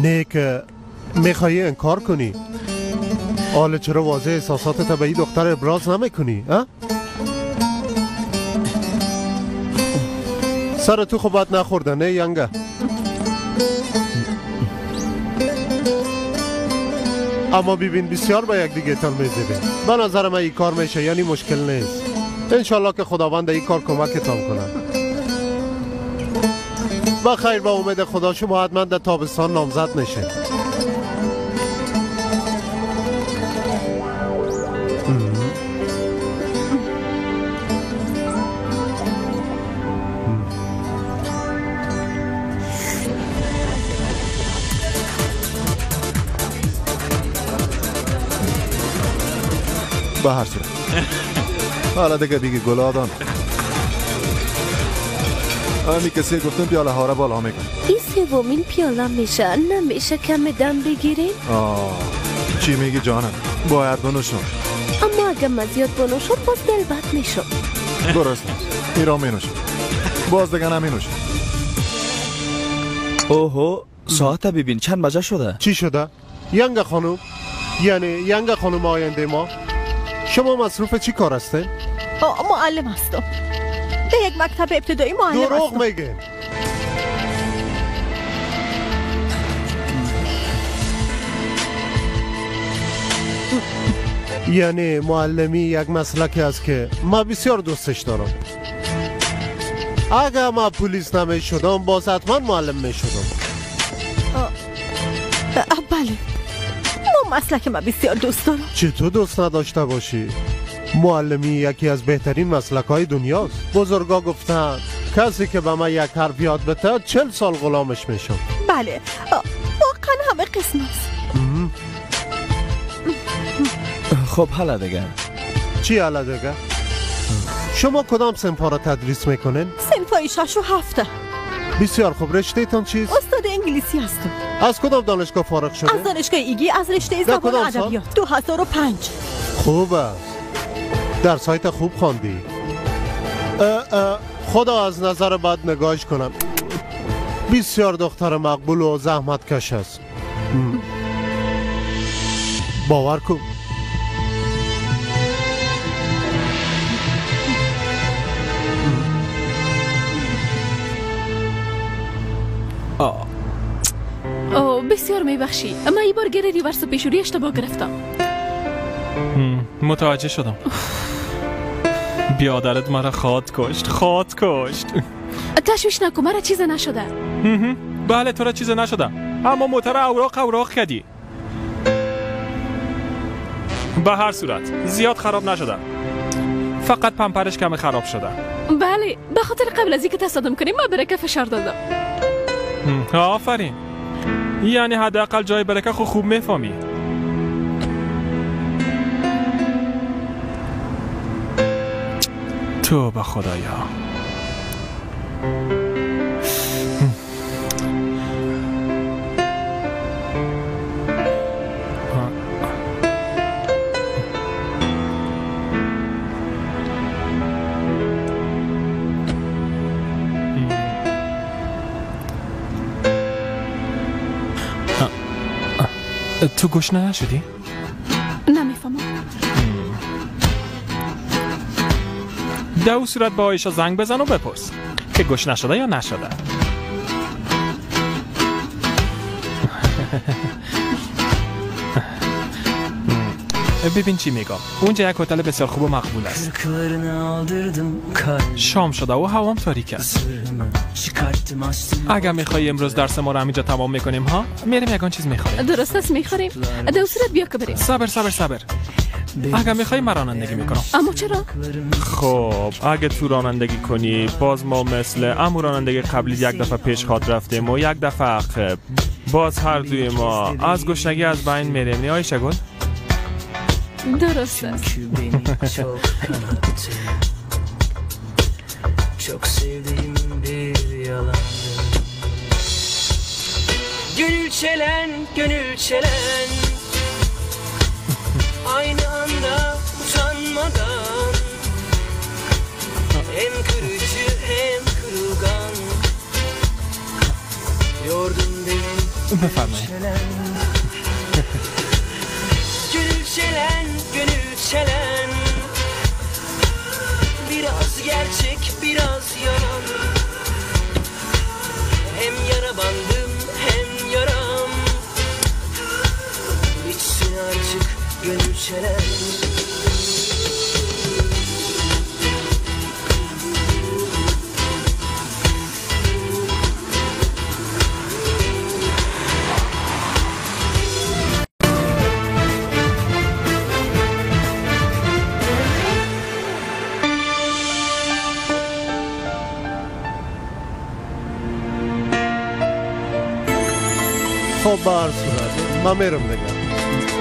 نه که میخوایی انکار کنی. حالا چرا واضح احساساتت به این دختر ابراز نمیکنی؟ ها؟ سر تو خب بد نخورده نه ینگه؟ اما ببین بسیار با یک دیگه تان میزیبین. به نظر من این کار میشه، یعنی مشکل نیست. انشالله که خداوند این کار کمکتان کنه. با خیر با امید خدا شما حتما در تابستان نامزد نشه. به هر صورت حالا دیگه دیگه گلادان همی کسی گفتم پیاله ها را بالا میکن. این سومین پیاله میشه، نمیشه کم دم بگیریم؟ آه چی میگی جانم؟ باید بنوشم. اما اگه من زیاد بنوشم باز دل بد میشم. درست نیست، این را می نوشم باز دیگه نمی نوشم. اوهو ساعت ببین چند بجه شده. چی شده؟ ینگ خانم، یعنی ینگ خانم آینده ما، شما مصروف چی کار هستین؟ معلم هستم. در یک مکتب ابتدایی معلم هستم. دروغ میگه. یعنی معلمی یک مسلکی است که ما بسیار دوستش دارم. اگر ما پلیس نمی شدم باز حتما معلم می شدم. بله ما مسلک ما بسیار دوست دارم. چطور دوست نداشته باشی؟ معلمی یکی از بهترین مسلک های دنیاست. بزرگا گفتن کسی که به من یک حرف یاد بده 40 سال غلامش میشم. بله واقعا همه قسم است. خب حالا دیگه چی؟ حالا دیگه شما کدام صنف ها را تدریس میکنین؟ صنف های 6 و 7. بسیار خوب. رشته تان چیست؟ استاد انگلیسی هستم. از کدام دانشگاه فارغ شده؟ از دانشگاه ایگی، از رشته زبان ادبیات. 2005. خوب است. در سایت خوب خواندی. خدا از نظر بد نگاهش کنم. بسیار دختر مقبول و زحمت کش است. باور کن. اوه بسیار میبخشی، من ای بار گره ریورس و پیشوری اشتباه گرفتم. متوجه شدم. بیادرت مرا خواد کشت، خواد کشت. تشویش نکن، مرا چیز نشده. بله تو را چیز نشده، اما موتر اوراق اوراق کردی. به هر صورت زیاد خراب نشده، فقط پمپرش کمی خراب شده. بله به خاطر قبل از اینکه تصادم کنیم من برکه فشار دادم. آفرین، یعنی حداقل جای برکه خوب میفهمی. تو به خدایا. تو گشنه نشدی؟ نمیفهمم. در او صورت با عایشه زنگ بزن و بپرس که گشنه شده یا نشده. ببین چی میگم، اونجا یک هتل بسیار خوب و مقبول است. شام شده و هوام تاریک است. اگر میخوای امروز درس ما رو همینجا تمام میکنیم ها، میریم یکان چیز میخوریم. درست است میخوریم. در صورت بیا که بریم. صبر صبر صبر، اگر میخوای من رانندگی میکنم. اما چرا؟ خب اگه تو رانندگی کنی باز ما مثل امو رانندگی قبلی یک دفعه پیش خواد رفتیم و یک دفعه عقب، باز هر دوی ما از گشنگی از بین میریم. نه آیشه گل؟ درست است. Çok sevdiğim bir yalandı. Gönül çelen, gönül çelen. Aynı anda utanmadan. Hem kırıcı hem kırılgan. Yordun beni. بفرمایید. Gönül çelen, gönül çelen. Biraz gerçek, biraz yalan. Hem yara bandım, hem yaram. Bitsin artık gönül çelen. خب به هر صورت من میرم دیگه،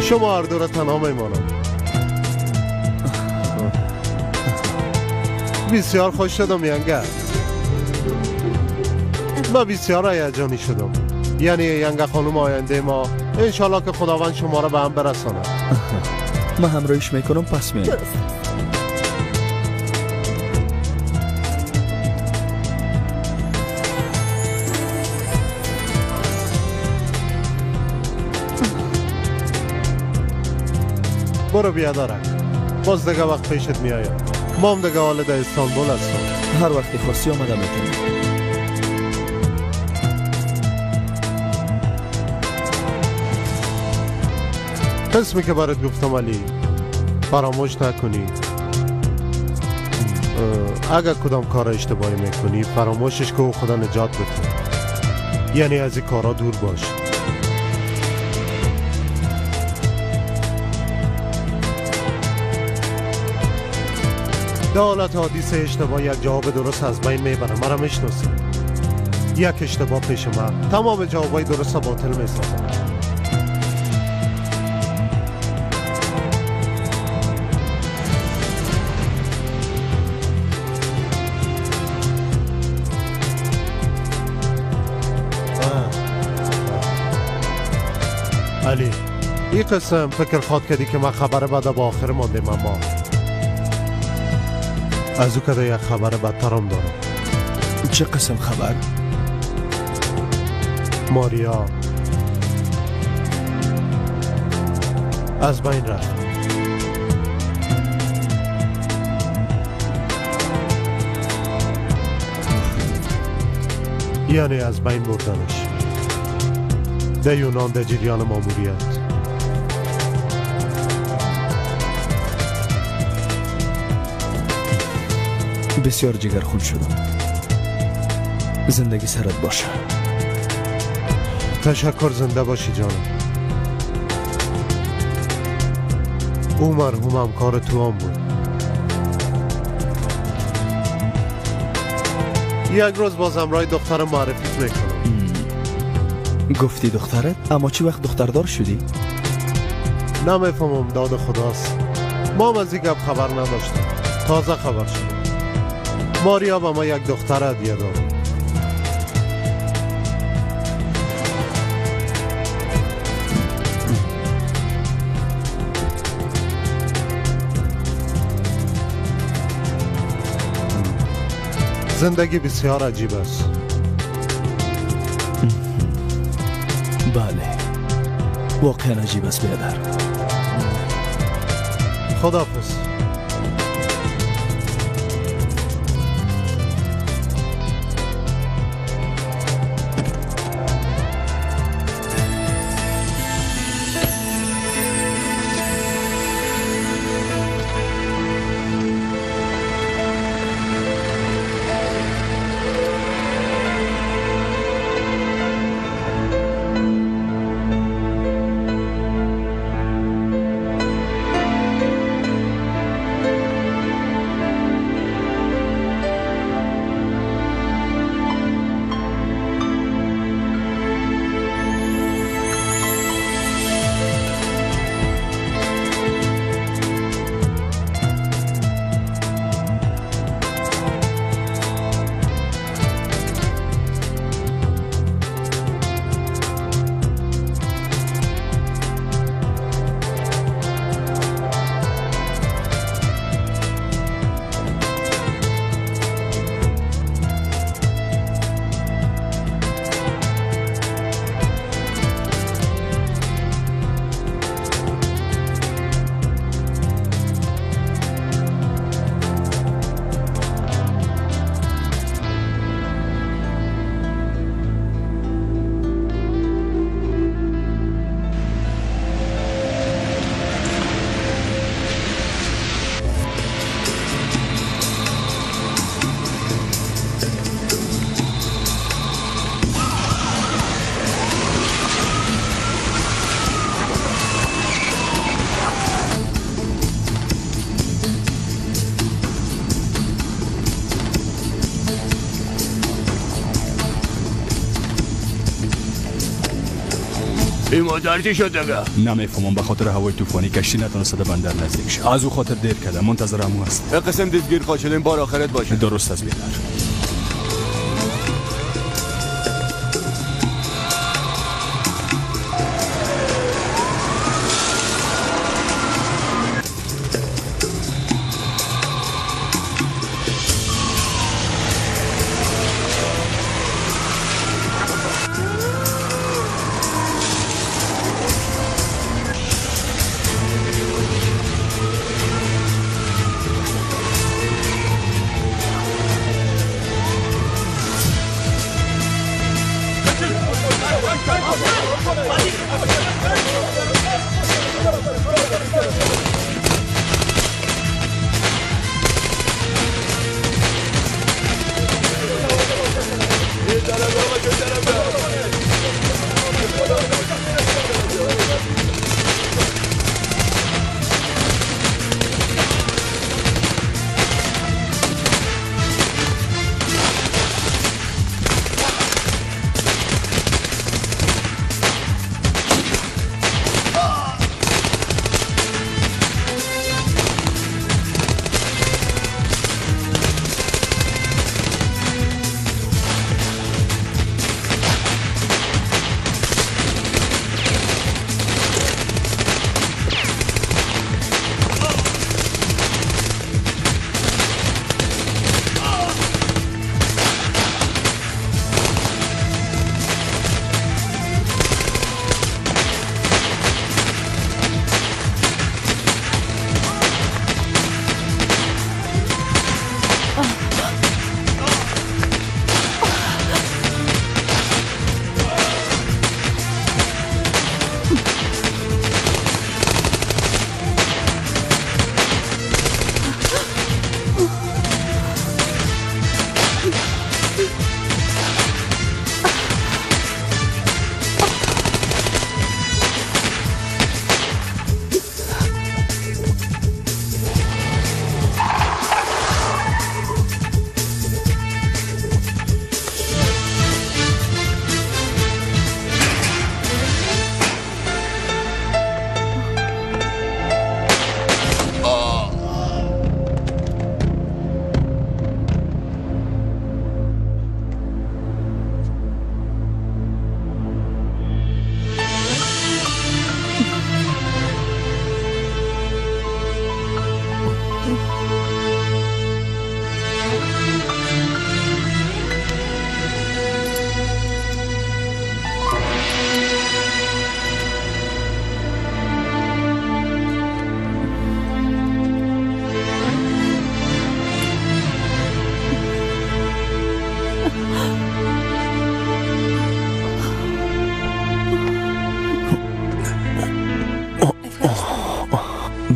شما هر دو را تنها میمانم. بسیار خوش شدم ینگه، من بسیار هیجانی شدم. یعنی ینگه خانم آینده ما، انشالله که خداوند شما را به هم برسانه. من همراهیش میکنم پس میام. برو بیادرک، باز دیگه وقت پیشت میایم. ما هم دیگه حال در استانبول هستم. هر وقتی خواستی آمده میتونی. قسمی که برات گفتم علی، فراموش نکنی. اگر کدام کار اشتباهی میکنی فراموشش که خدا نجات بده. یعنی از این کارا دور باش. در حالت حادثه اشتباه یک جواب درست از بین میبره. مرا میشناسی، یک اشتباه پیش من تمام جوابای درست را باطل میسازم. علی، این قسم فکر خواد کردی که من خبر بده با آخر ماندیم، اما از او کده یک خبر بدترم دارم. چه قسم خبر؟ ماریا از بین رفت. یعنی از بین بردنش در یونان در جریان ماموریت. بسیار جگرخون شدم. زندگی سرت باشه. تشکر، زنده باشی جانم. او مرحوم همکار تو هم بود. یک روز باز همراه دختر معرفیت میکنم. گفتی دخترت؟ اما چی وقت دختردار شدی؟ نمیفهمم، داد خداست. ما هم از این گپ خبر نداشتم، تازه خبر شدم. ماریا به ما یک دختر هدیه داد. زندگی بسیار عجیب است. بله، واقعا عجیب است بیادر. خداحافظ. این مادر چی شد دیگه؟ نمیفهمم، به خاطر هوای طوفانی کشتی نتونسته بندر نزدیک شه. از او خاطر دیر کرده، منتظر همون هست. قسم دستگیر خواهد شدیم، بار آخرت باشه. درست از بیدر.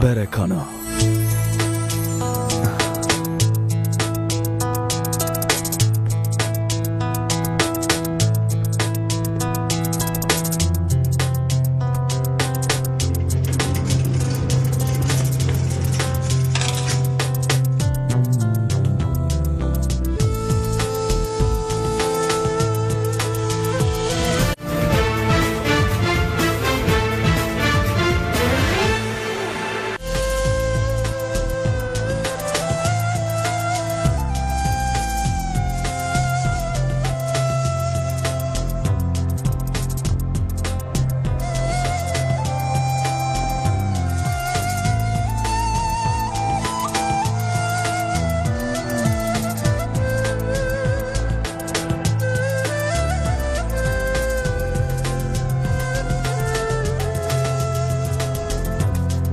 برکانا.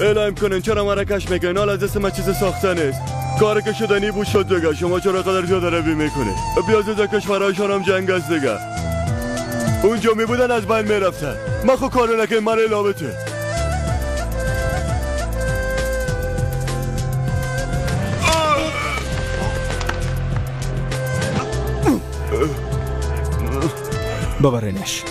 اعلام کنین چرا مرا کش میکنین؟ حالا از دست من چیز ساخته نیست. کار که شدنی بود شد دیگه. شما چرا قدر زیاده روی میکنه؟ بیازه در کشورهایشان هم جنگ است دیگه. اونجا میبودن از بین میرفتن. من خود کارو نکنین، من اعلامته. ببرینش.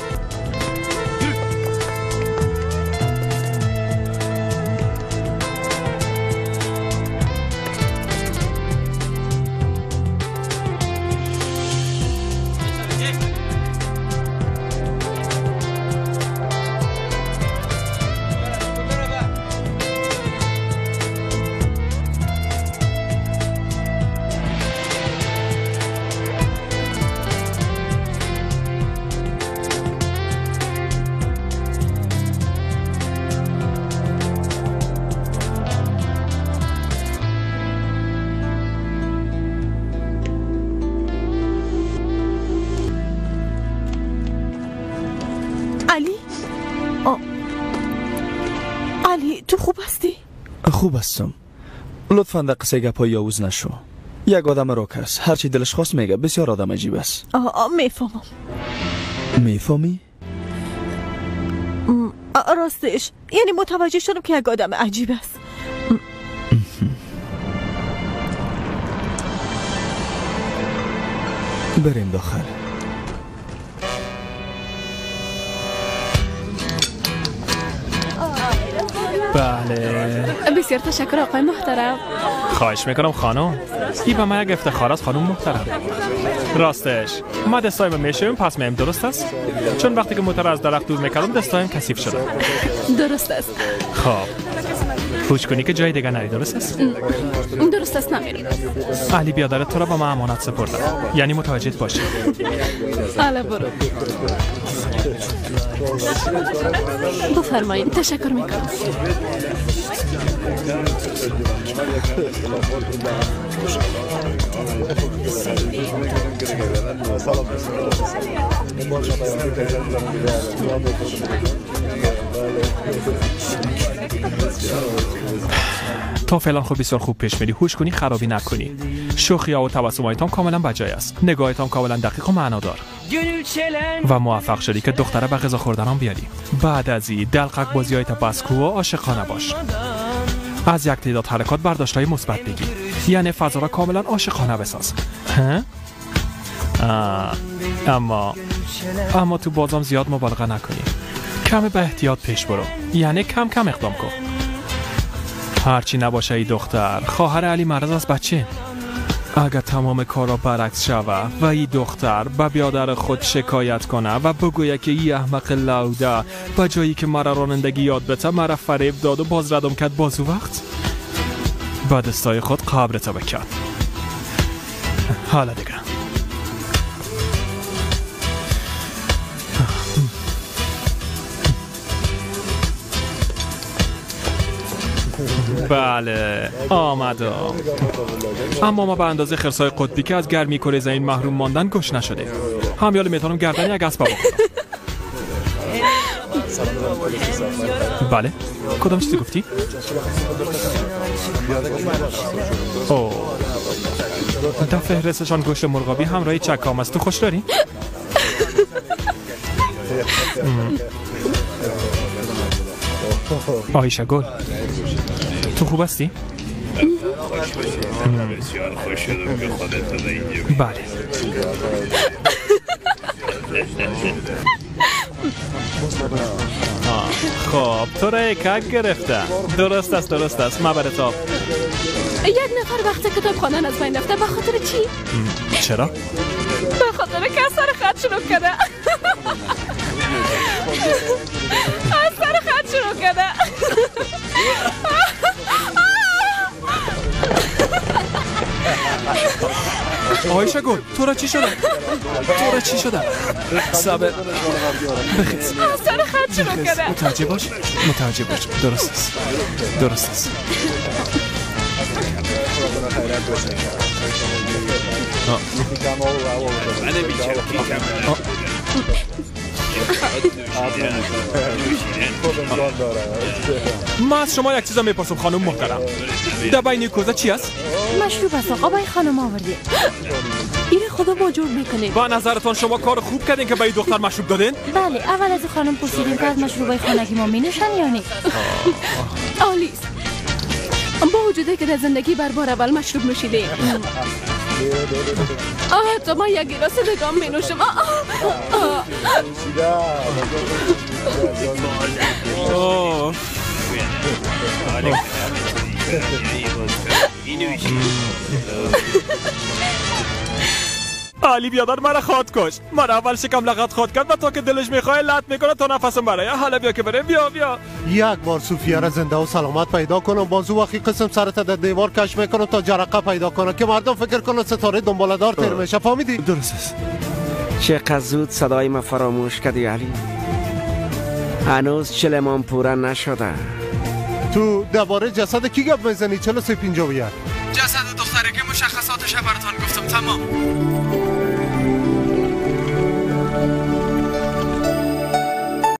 علی تو خوب هستی؟ خوب هستم. لطفا در قصه گپای یاوز نشو. یک آدم راک است، هرچی دلش خواست میگه. بسیار آدم عجیب است. میفهمم. میفهمی؟ راستش یعنی متوجه شدم که یک آدم عجیب است. بریم داخل. بله بسیار تشکر آقای محترم. خواهش میکنم خانم. این به من یک افتخار است خانم محترم. راستش ما دستایم میشویم پس میم، درست است؟ چون وقتی که موتر از درخت دور میکردم دستایم کثیف شده. درست است. خب هوش کنی که جای دیگه نری، درست است؟ درست است، نمیرم. علی بیادرت تو را با من امانت سپردم، یعنی متوجه باشی. حالا برو. بفرمایید. تشکر میکنم. تا فعلا خب بسیار خوب پیش میری. هوش کنی خرابی نکنی. شوخی ها و تبسم‌هایتان کاملا بجای است. نگاهتان کاملا دقیق و معنادار. و موفق شدی که دختره به غذا خوردن بیاری. بعد از این دلقک بازی‌هایت بس کو و عاشقانه باش. از یک تعداد حرکات برداشت‌های مثبت بگیر. یعنی فضا را کاملا عاشقانه بساز. اما تو بازم زیاد مبالغه نکنی. کم به احتیاط پیش برو. یعنی کم کم اقدام کن. هرچی نباشه ای دختر، خواهر علی مرض از بچه. اگر تمام کارا برعکس شوه و ای دختر به بیادر خود شکایت کنه و بگویه که ای احمق لوده به جایی که مرا رانندگی یاد بته مرا فریب داد و باز ردم کرد، باز او وقت با دستای خود قبرتا بکن. حالا دیگه بله آمدم. اما ما به اندازه خرسای قطبی که از گرمی کره زمین محروم ماندن گوش نشده. همیال میتونم گردن یک اسب بخورم. بله کدام چیزی گفتی؟ اوه در فهرستشان گوشت مرغابی همراه چکام است. تو خوش داری؟ آیشه گل تو خوب هستی؟ بله. خب تو را یکک گرفته. درست است درست است. ما برای تاب یک نفر وقت کتاب خواندن از بین رفته. به خاطر چی؟ چرا؟ به خاطر که از سر خط شروع کرده. از سر خط شروع کرده. آیشه گل تو را چی شده؟ تو را چی شده؟ صبر بخیز. از سر خط شروع کرده. متوجه باش متوجه باش. درست است درست است. ما از شما یک چیزا میپرسم خانم محترم. در بین کوزه چی است؟ مشروب است آقا، بای خانم آورده. این خدا ما جور میکنه. با نظرتان شما کار خوب کردین که به این دختر مشروب دادین؟ بله، اول از خانم پرسیدیم که از مشروبای خانگی ما مینوشن یا نه. عالی است. با وجودی که در زندگی بر بار اول مشروب نوشیدیم. آه تو ما یک گیلاس دیگه می نوشم. علی بیادر مرا خواد کش. مرا اول شکم لغت خواد کرد و تا که دلش میخواه لط میکنه تا نفسم برای. حالا بیا که بره. بیا بیا. یک بار صوفیه را زنده و سلامت پیدا کنم، بازو وقتی قسم سرت در دیوار کش میکنم تا جرقه پیدا کنه که مردم فکر کنن ستاره دنباله دار تیر میشه. فهمیدی؟ درست است. چقدر زود صدای ما فراموش کردی علی. هنوز 40 ماه پورا نشده. تو درباره جسد کی گپ میزنی؟ 4351 جسد دختره که مشخصاتش براتان گفتم. تمام.